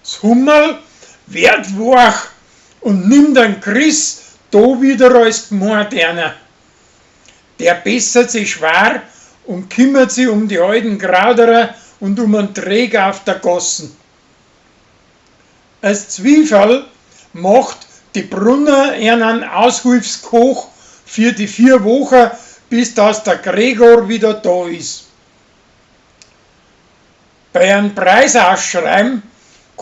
S Hummerl werd wach und nimmt an Chris da wieder als Gmoadierner. Der bessert sich schwer und kümmert sich um die alten Grauderer und um einen Träger auf der Gossen. Als Zwiefall macht die Brunner einen Aushilfskoch für die 4 Wochen, bis dass der Gregor wieder da is. Bei einem Preisausschreiben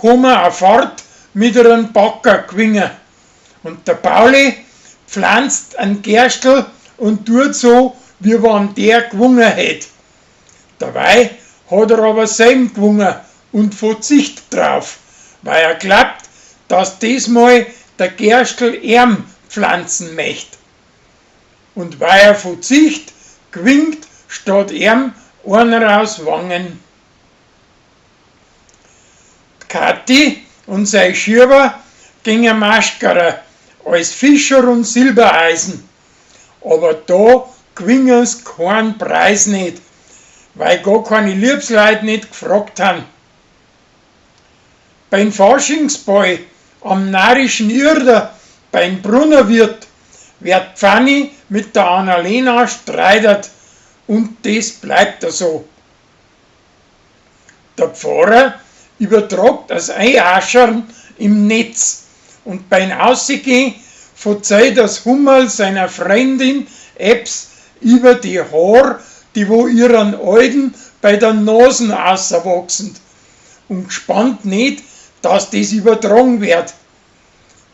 kann man a Fahrt mit einem Bagger gewinnen. Und der Pauli pflanzt ein Gerstl und tut so, wie wann der gewonnen hätt. Dabei hat er aber selben gewonnen und verzichtet drauf, weil er glaubt, dass diesmal der Gerstl eam pflanzen möcht. Und weil er verzicht, gewinnt statt eam einer aus Wangen. Kathi und sei Schieber gingen Maschkerer als Fischer und Silbereisen. Aber da gewingen's keinen Preis nicht, weil gar keine Liebsleut nicht gefragt han. Beim Faschingsball am narischen Irder beim Brunnerwirt wird Pfanni mit der Annalena streitert und des bleibt so. Der Pfarrer übertragt das Einaschern im Netz und beim Aussehen verzeiht das Hummerl seiner Freundin Eps über die Haar, die wo ihren Alten bei der Nasen ausserwachsen und gespannt nicht, dass das übertragen wird.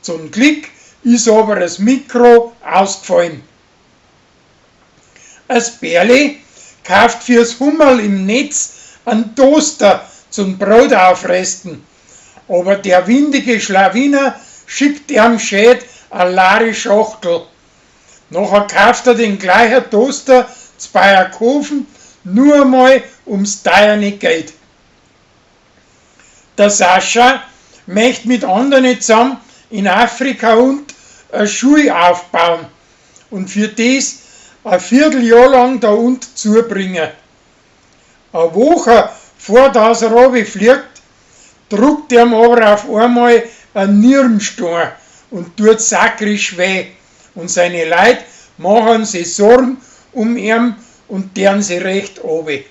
Zum Glück ist aber das Mikro ausgefallen. As Bärli kauft fürs Hummerl im Netz einen Toaster zum Brot aufresten. Aber der windige Schlawiner schickt ihm schät a lare Schachtel. Nachher kauft er den gleichen Toaster z Bayerkofen, nur einmal ums teuerne Geld. Der Sascha möcht mit anderen zusammen in Afrika und a Schul aufbauen und für des a Vierteljahr lang da unt zubringen. A Woche vor dass er fliegt, druckt ihm aber auf einmal ein Nierenstein und tut sakrisch weh. Und seine Leut machen sich Sorgen um ihn und deren sie recht obe.